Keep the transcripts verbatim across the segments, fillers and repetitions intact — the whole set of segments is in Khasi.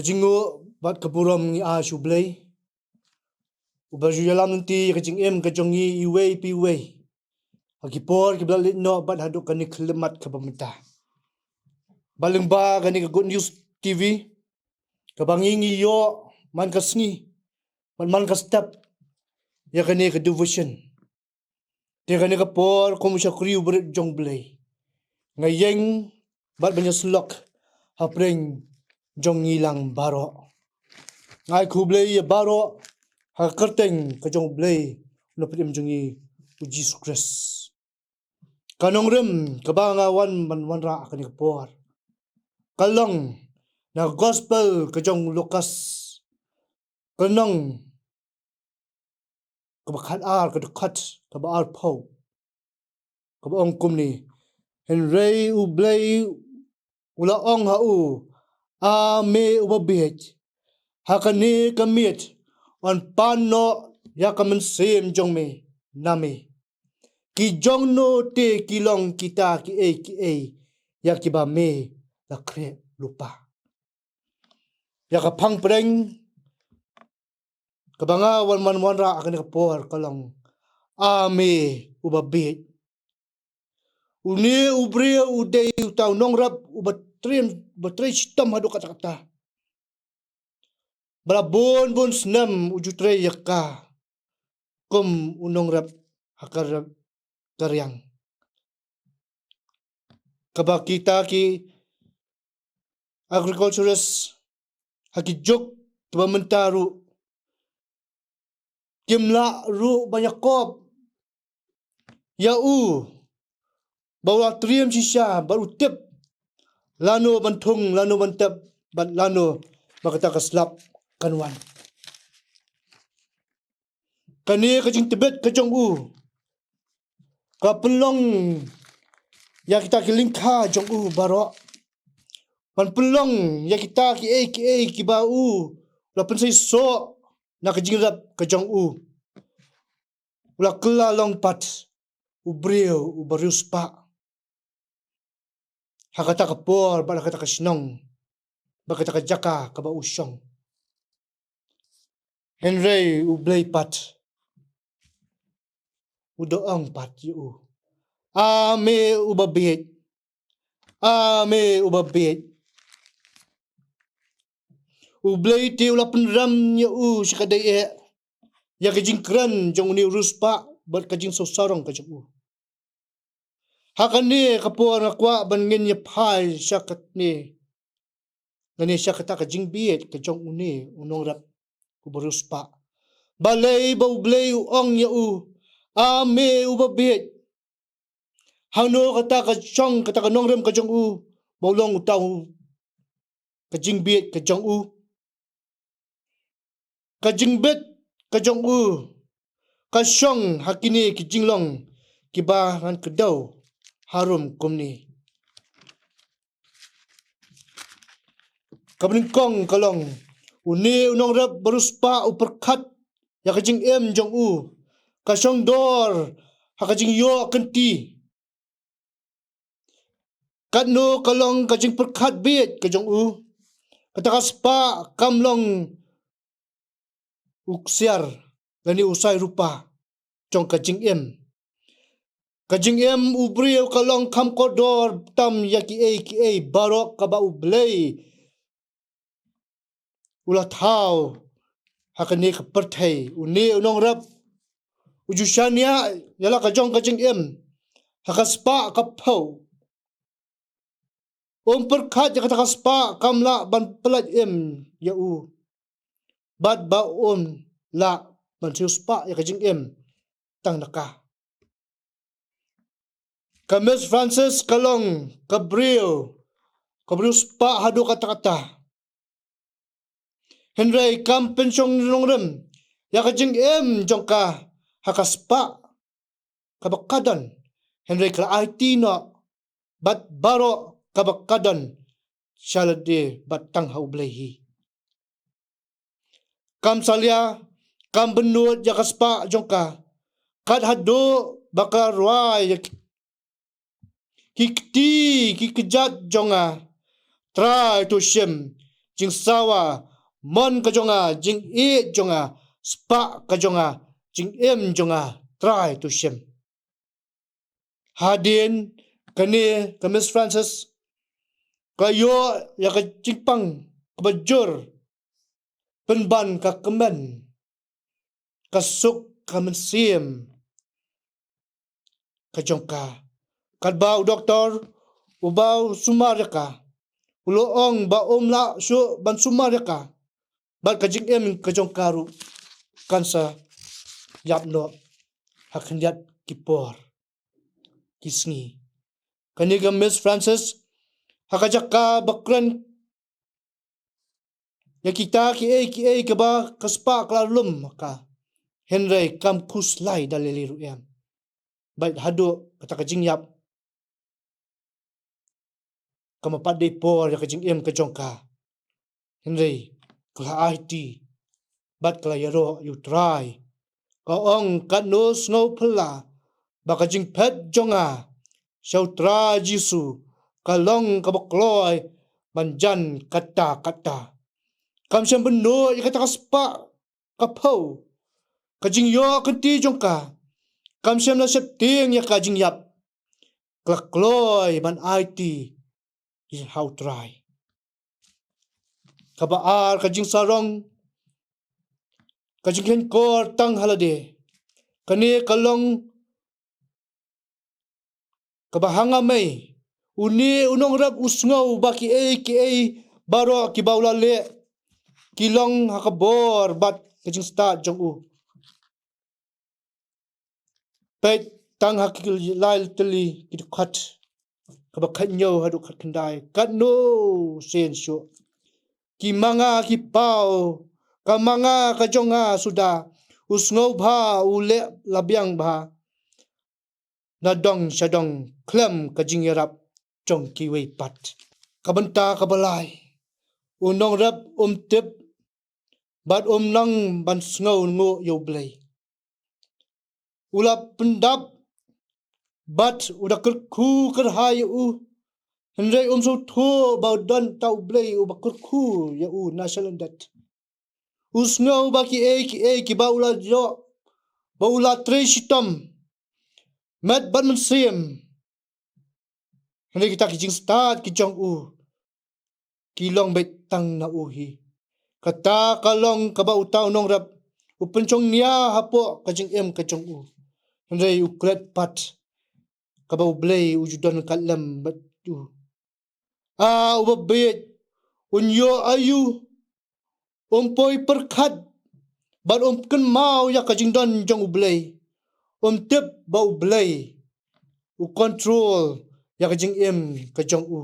Ka jingnguh bad ka burom ngi ai sha U Blei, uba ju ïalam lynti ïa ka jingim ka jong ngi iwei pa iwei ha ki por kiba la leit noh bad haduh kane ka khyllipmat kaba mynta. Bad lyngba kane ka Good News T V, kaba ngi, ngi ïoh man ka sngi bad man ka step ïa kane ka devotion. Te kane ka por, kum u shakri u barit jong U Blei, nga ïeng bad ban ïasyllok hapdeng jong ngi lang baroh. Nga ai khublei ïa baroh ha ka kyrteng ka jong U Blei, u Nongpynim jong ngi, u Jisu Khrist. Ka nongrim kaba nga wan ban wanrah ha kane ka por ka long na Gospel ka jong u Lukas, ka lynnong kaba khatar, ka dkhot kaba arphew, kaba ong kumne: Hynrei U Blei u la ong ha u, A me uba bieit, ha kane ka miet yn pan noh ïa ka mynsiem jong me na me. Ki jong no te ki long kita kiei kiei ïa kiba me la khreh lypa? Ïa ka phang pdeng kaba nga wan, wan wanrah ha kane ka por ka long, A me uba bieit. Une u briew u dei uta u nongrep uba trei, uba trei shitom haduh katta katta. Ba la bun bun snem u ju trei ïa ka kum u nongrep ha ka rep, ka riang. Kaba kita ki agriculturist ha ki juk kiba mynta ruh kim lah ruh ban ïakop ïa u, ba u la triem shisha bad u tip lano ban thung, lano ban tep, bad lano ba kata ka slap kan wan. Kane ka jingtbit ka jong u ka pynlong ïa kita ki lyngkha jong u baroh, ban pynlong ïa kita kiei kiei kiba u la pynseisoh na ka jingrep ka jong u. U la kylla long pat u briew uba riewspah ha kata ka por bad ha kata ka shnong bad kata ka jaka kaba u shong. Hynrei U Blei pat u da ong pat ïa u, A me uba bieit, A me uba bieit. U Blei te u la pynrem ïa u sha ka dei eh ïa ka jingkren jong une u riewspah bad ka jingsngewsarong ka jong u. Ha kane ka por nga kwah ban ngin ïa phai sha kane, ngin ïa sha kata ka jingbieit ka jong une u nongrep uba riewspah. Balei ba U Blei u ong ïa u, A me uba bieit? Hangno kata ka shong, kata ka nongrim ka jong u ba u long uta u, ka jingbieit ka jong u? Ka jingbit ka jong u ka shong ha kine ki jinglong kiba ngan kdew harum kumne. Kaba nyngkong ka long, une u nongrep ba riewspah u pyrkhat ïa ka jingim jong u, ka shong dor ha ka jingïoh kynti. Katno ka long ka jingpyrkhat bieit ka jong u, kata ka spah kam long u ksiar lane u sai rupa jong ka jingim. Ka jingim u briew ka long kham kordor tam ïa kiei kiei baroh kaba U Blei u la thaw ha kane ka pyrthei. Une u nongrep u ju shaniah ïa la ka jong ka jingim ha ka spah ka phew. Um pyrkhat ïa kata ka spah kam lah ban pyllait im ïa u, bad ba um lah ban siewspah ïa ka jingim tang na ka. Ka Miss Frances ka long ka briew, ka briew spah haduh katta katta. Hynrei kam pynshong nongrim ïa ka jingim jong ka ha ka spah kaba ka don, hynrei ka la aiti noh bad baroh kaba ka don sha lade bad tang ha U Blei hi. Kam salia, kam bynnud ïa ka spah jong ka, kat haduh ba ka rwai ïa ki kti ki kjat jong nga. Trai, to shim jingsawa, mon ka jong nga, jingïeit jong nga, spah ka jong nga, jingim jong nga, Trai to shim. Hadien kane ka Miss Francis ka ïoh ïa ka jingpang kaba jur, pynban ka kmen, ka suk ka mynsiem ka jong ka. Katba u doktor uba u sumar ïa ka u la ong ba um lah shuh ban sumar ïa ka, bad ka jingim ka jong ka ruh kan sa ïap noh ha khyndiat ki por ki sngi. Kane ka Miss Francis, ha ka jaka ba kren ïa kita kiei kiei kaba ka spah ka la lum ha ka, hynrei kam khuslai da lei lei ruh em. Bad haduh kata ka jingïap, kam pat dei por ïa ka jingim ka jong ka, hynrei ka la aiti bad ka la ïaroh ïa u Trai. Ka ong, katno sngewphylla ba ka jingphet jong nga sha u Trai Jisu ka long kaba kloi ban jan katta katta. Kam shym pynduh ïa kata ka spah ka phew, ka jingïoh kynti jong ka. Kam shym la sheptieng ïa ka jingïap, ka la kloi ban aiti ïa ha u Trai. Kaba ar, ka jingsarong, ka jingkhein kor tang ha lade. Kane ka long kaba hangmai. Une u nongrep u sngew ba kiei kiei baroh kiba u la leh ki long ha ka bor bad ka jingstad jong u. Peit tang ha ki lai tylli ki dkhot, kaba khathynñiew haduh khatkhyndai. Katno sien shuh ki manga ki paw, ka manga ka jong nga suda, u sngewbha u leh la biang bha na dong sha dong khlem ka jingïarap jong kiwei pat. Ka bynta kaba lai, u nongrep um tip bad um nang ban sngewnguh ïa u Blei. U la pyndap bad u da kyrkhu kyrhai ïa u, hynrei um sngewthuh ba u don uta u Blei uba kyrkhu ïa u na shalyndet. U sngew ba kiei kiei kiba u la ïoh, ba u la trei shitom met bad mynsiem, hynrei kita ki jingstad ki jong u ki long beit tang na u hi. Kata ka long kaba uta u nongrep u pynshongnia hapoh ka jingim ka jong u, hynrei u klet pat kaba u Blei u ju don ryngkat lem bad u. A uba bieit, un ïoh aïu? Um poi pyrkhat bad um kynmaw ïa ka jingdon jong u Blei. Um tip ba u Blei u control ïa ka jingim ka jong u.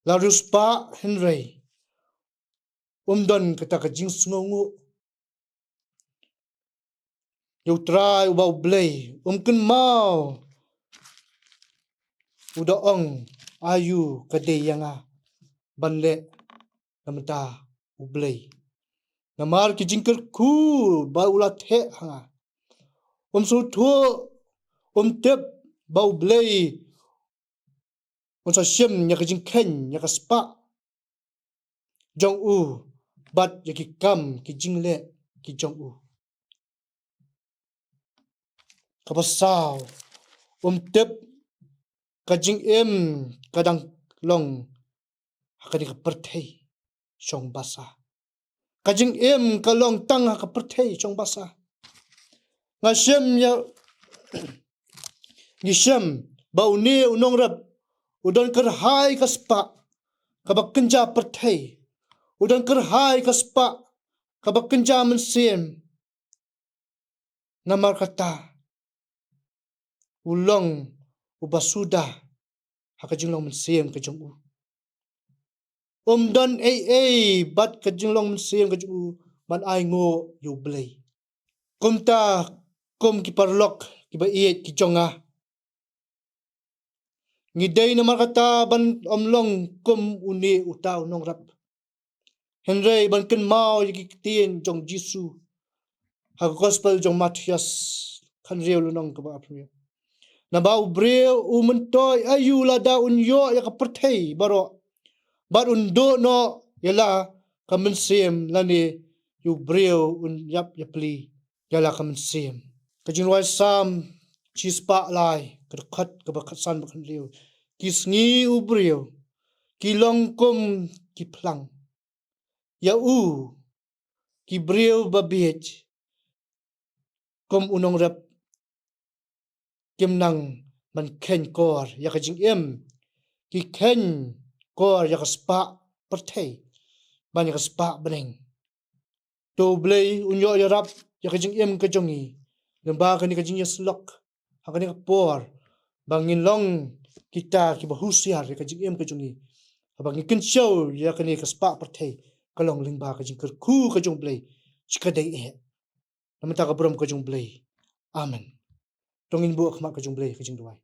La riewspah hynrei um don kata ka jingsngewnguh ïa u Trai uba u Blei. Um kynmaw u da ong, aïu ka dei ïa nga ban leh na bynta u Blei? Namar ki jingkyrkhu ba u la theh ha nga. Um sngewthuh, um tip ba u Blei un sa shim ïa ka jingkheiñ, ïa ka spah jong u bad ïa ki kam ki jingleh ki jong u. Kaba saw, um tip ka jingim ka dang long ha kane ka pyrthei shong basa. Ka jingim ka long tang ha ka pyrthei shong basa. Nga shem ïa, ngi shem ba une u nongrep u don kyrhai ka spah kaba kynja pyrthei, u don kyrhai ka spah kaba kynja mynsiem. Namar kata u long uba suda ha ka jinglong mynsiem ka jong u. Um don ei ei bad ka jinglong mynsiem ka jong u ban ainguh ïa u Blei. Kumta, kum ki paralok kiba ïeit ki jong nga, ngi dei namar kata ban ym long kum une uta u nongrep, hynrei ban kynmaw ïa ki ktien jong Jisu ha ka gospel jong Mathaios khathynriew lynnong kaba arphew. Naba u briew u myntoi aïu lada un ïoh ïa ka pyrthei baroh bad un duh noh ïa la ka mynsiem, lane ïa u briew un ïap ïapli ïa la ka mynsiem. Ka jingrwai Salm shispah lai, ka dkhot kaba khatsan bad khathynriew. Ki sngi u briew ki long kum ki phlang. Ïa u, ki briew babieit, kum u nongrep, kim nang ban kheiñ kor ïa ka jingim, ki kheiñ kor ïa ka spah pyrthei bad ïa ka spah bneng. To U Blei un ïoh ïarap ïa ka jingim ka jong ngi lyngba kane ka jingïasyllok ha kane ka por, ba ngin long kita kiba husiar ïa ka jingim ka jong ngi, ba ngin kynshew ïa kane ka spah pyrthei ka long lyngba ka jingkyrkhu ka jong U Blei. Shi ka dei eh. Na mynta ka burom ka jong U Blei. Amen. To ngin buh khmat ka jong U Blei ka jingduwai.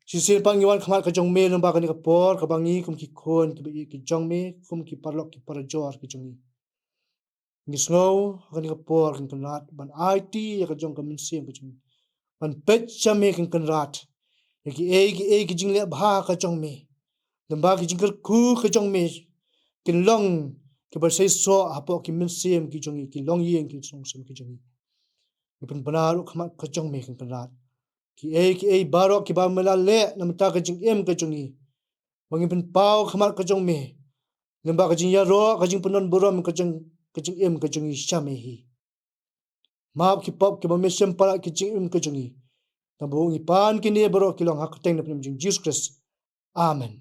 Shisien pat ngi wan khmat ka jong me lyngba kane ka por, kaba ngi kum ki khun kiba ïeit ki jong me, kum ki paralok ki parajor ki jong ngi. Ngi sngew ha kane ka por, Kynrad, ban aiti ïa ka jong ka mynsiem ka jong ngi, ban peit sha me, Kynrad, ïa kiei kiei ki jingleh bha ka jong me, lyngba ki jingkyrkhu ka jong me, kin long kiba seisoh hapoh ki mynsiem ki jong ngi, ki longïing ki songsem ki jong ngi. Ngi pynbna ruh khmat ka jong me, Kynrad, kiei kiei baroh kiba me la leh na mynta ka jingim ka jong ngi, ba ngi pynpaw khmat ka jong me lyngba ka jingïaroh, ka jingpynlong burom ka jong, ka jingim ka jong ngi sha me hi. Map ki pop kiba me shem palat ki jingim ka jong ngi. Tang ba ngi pan kine baroh ki long ha ka kyrteng na pdeng jong Jisu Khrist. Amen.